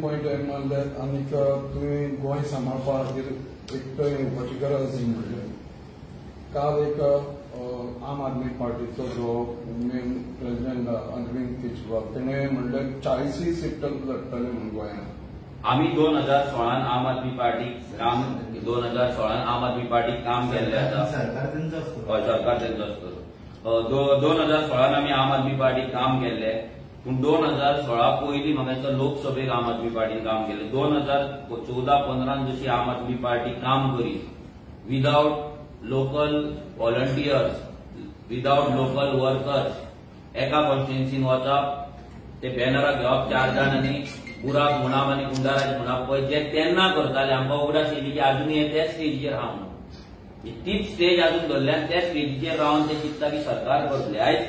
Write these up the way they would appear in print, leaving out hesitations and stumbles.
Point हांवें मारले आनीक तुवें गोंय सांबाळपा खातीर एकटो येवपाची गरज म्हणलें. काल एक आम आदमी पार्टीचो जो मेन प्रेसिडेंट अरविंद केजरीवाल तेणें म्हणलें 40 सीट लढटले म्हणून गोंयांत. आमी 2016 आम आदमी पार्टी काम 2016 आम आदमी पार्टी काम केल्लें आसा. सरकार तेंचो आसतलो. हय, सरकार तेंचो आसतलो. 2016 आमी आम आदमी पार्टी काम केल्लें, पूण 2016 पयलीं म्हाका दिसता लोकसभेक आम आदमी पार्टीन काम केलें. 2014-15 जशी आम आदमी पार्टी काम करी without local volunteers, without local workers, एका कॉन्स्टिट्युएन्सीन वचप, ते बॅनराक घेवप 4 जाण आनी बुराक म्हणप आनी गुंडाराज म्हणप, पळय जे तेन्ना करताले आमकां उगडास येयली की आजुनूय हे तेच स्टेजीचेर आहा म्हणून. तीच स्टेज अजून धरल्या आनी त्या स्टेजीचेर रावन ते चिंतता की सरकार करतले. आयज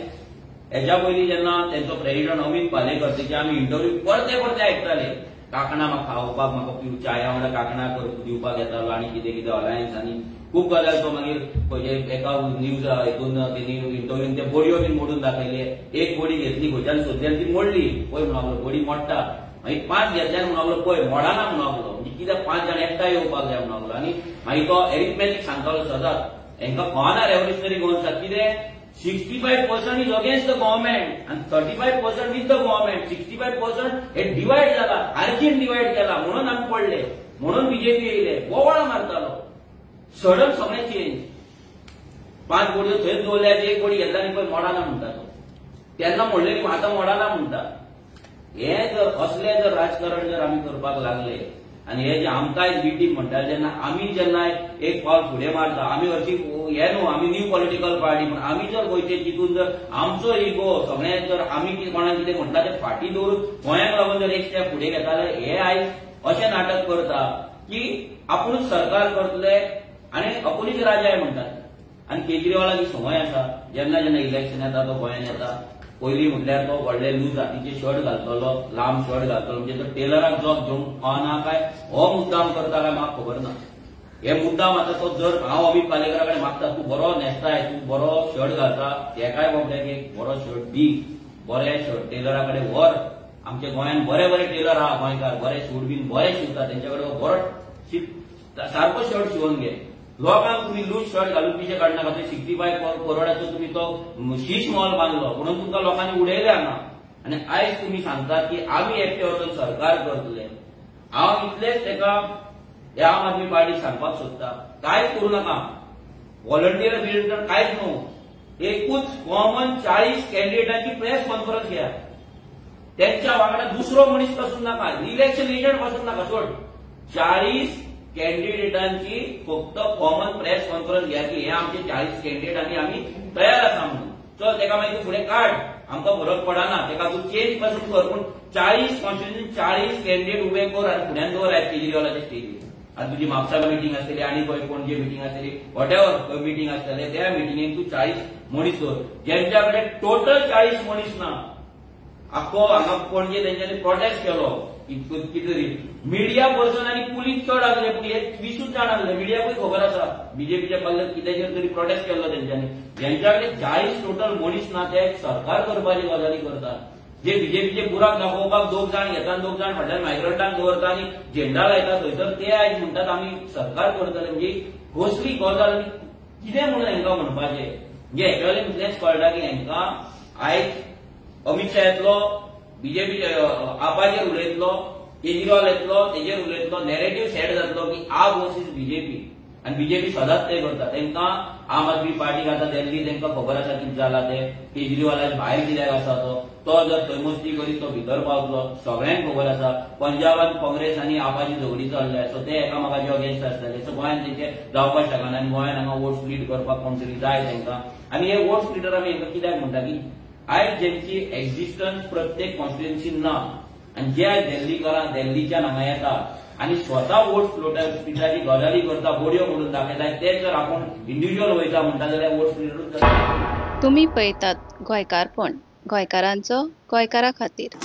हेज्या पयलीं जेन्ना तेंचो प्रेसिडेंट अमीत पालेकर तेचे आमी इंटरव्यू परते परते आयकताले. कांकणां म्हाका खावपाक म्हाका चाया वांगडा कांकणां दिवपाक येतालो आनी कितें कितें अलायन्स आनी खूब गजाल. तो मागीर खंयचे एका न्यूज हितून तेणी इंटरव्यून ते बडयो बीन मोडून दाखयले. एक बडी घेतली खंयच्यान सोदली आनी ती मोडली. पळय म्हणून लागलो बडी मोडटा, मागीर 5 घेतल्यान म्हणून लागलो पळय मोडना म्हणून लागलो. म्हणजे कित्याक 5 जाण एकठांय येवपाक जाय म्हणून लागलो. आनी मागीर तो एरिथमॅटीक सांगतालो सदांच हेंकां कळना रेव्होल्युशनरी गोवन्साक कितें 65% is against the government आनी 35% with the government. 65% हे डिवायड जाला, आर्जीन डिवायड केला म्हणून आमी पडले, म्हणून बीजेपी येयले. बोवाळ मारतालो. सडन सगळें चेंज. 5 बडयो थंयच दवरल्या, एक बडी घेतला आनी पळय मोडना म्हणटा तो. तेन्ना म्हणलें की आतां मोडना म्हणटा. हे जर असलें जर राजकारण जर आमी करपाक लागले आनी हे जे आमकां बी टीम म्हणटाले तेन्ना आमी जेन्ना एक पावल फुडें मारता, आमी हरशीं हे न्हू, आमी न्यू पॉलिटिकल पार्टी, पूण आमी जर गोंयचे चिंतून जर आमचो इगो सगळें जर आमी कोणाक कितें म्हणटा तें फाटीं दवरून गोंयांक लागून जर एक स्टेप फुडें घेता जाल्यार हे आयज अशें नाटक करता की आपुणूच सरकार करतले आनी आपुणूच राजाय म्हणटात. आनी केजरीवालाक ही संवय आसा, जेन्ना जेन्ना इलेक्शन येता तो गोंयांत येता. पयलीं म्हटल्यार तो व्हडले लूज हातीचे शर्ट घालतलो, लांब शर्ट घालतलो, म्हणजे तो टेलराक जॉब घेवंक पावना काय हो मुद्दाम करता काय म्हाका खबर ना. हे मुद्दाम आतां तो जर हांव अमीत पालेकरा कडेन मागता, तूं बरो न्हेसताय, तूं बरो शर्ट घालता, तेकाय बाबड्याक एक बरो शर्ट दी, बरे शर्ट टेलरा कडेन व्हर. आमच्या गोंयांत बरे बरे टेलर आहा, गोंयकार बरे सूट बीन बरे शिंवता, तेंच्या कडेन बरो सारको शर्ट शिंवून घे. लोकांक तुमी लूज शर्ट घालून पिशे काडनाका. थंय 65 करोडाचो तुमी तो शीश मॉल बांदलो म्हणून तुमकां लोकांनी उडयले हांगा. आनी आयज तुमी सांगतात की आमी एकटे वचून सरकार करतले. हांव इतलेंच तेका ह्या आम आदमी पार्टीक सांगपाक सोदता, कांयच करूं नाका, व्हॉलंटियर बिलंटियर कांयच न्हू, एकूच कॉमन 40 कॅन्डिडेटांची प्रेस कॉन्फरन्स घेया. तेंच्या वांगडा दुसरो मनीस पासून नाका, इलेक्शन एजंट पासून नाका, सोड. 40 कॅन्डिडेटांची फक्त कॉमन प्रेस कॉन्फरन्स घ्या की हे आमचे 40 कॅन्डिडेट आनी आमी तयार आसा म्हणून. चल तेका मागीर तूं फुडें काड, आमकां फरक पडना, तेका तूं चेंज पासून कर, पूण 40 कॉन्स्टिट्युएन्सी 40 कॅन्डिडेट उबे कर आनी फुड्यान दवर आयज केजरीवालाच्या स्टेजीर. आनी तुजी म्हापसा मिटींग आसतली आनी खंय पणजे मिटींग आसतली, what ever खंय मिटींग आसतले, त्या मिटिंगेक तूं 40 मनीस दवर. जेंच्या कडेन टोटल 40 मनीस ना. आख्खो हांगा पणजे तेंच्यांनी प्रोटेस्ट केलो कितले तरी मिडिया पर्सन आनी पुलीस चड आसले, पूण हे 20 जाण आसले. मिडियाकूय खबर आसा बीजेपीच्या पल्ल्यात कित्याचेर तरी प्रोटेस्ट केल्लो तेंच्यांनी. जेंच्या कडेन 40 टोटल मनीस ना ते सरकार करपाची गजाली करतात. जे बीजेपीचे बुराक दाखोवपाक 2 जाण घेता, 2 जाण फाटल्यान मायग्रंटांक दवरता आनी झेंडा लायता थंयसर, ते आयज म्हणटात आमी सरकार करतले. म्हणजे कसली गजाल आनी कितें म्हणून हेंकां म्हणपाचें. म्हणजे हेच्या वयल्यान इतलेंच कळटा की हेंकां आयज अमीत शाह येतलो, बीजेपी आपाचेर उलयतलो, केजरीवाल येतलो तेजेर उलयतलो, नॅरेटीव सेट जातलो की आप वर्सीस बीजेपी. आनी बीजेपी सदांच ते करता. तेंकां आम आदमी पार्टीक आतां दिल्ली तेंकां खबर आसा कितें जालां तें. केजरीवाल आयज भायर कित्याक आसा तो जर थंय मस्ती करीत तो भितर पावतलो, सगळ्यांक खबर आसा. पंजाबान काँग्रेस आनी आपाची झगडी चल्ल्या, सो ते एकामेकाचे अगेन्स्ट आसतले. सो गोंयांत तेंचे जावपाक शकना आनी गोंयांत हांगा वोट स्प्लीट करपाक कोण तरी जाय तेंकां. आनी हे वोट स्प्लिटर आमी हेंकां कित्याक म्हणटा की आयज जेंची एक्झिस्टन्स प्रत्येक कॉन्स्टिट्युएन्सीन ना आनी जे आयज दिल्लीकरां दिल्लीच्यान हांगा येता आनी स्वता वोट स्प्लिटराची गजाली करता, बडयो मोडून दाखयता, ते जर आपूण इंडिव्हिज्युअल वयता म्हणटा जाल्यार वोट स्प्लिटरूच जाता. तुमी पळयतात गोंयकारपण, गोंयकारांचो गोंयकारा खातीर.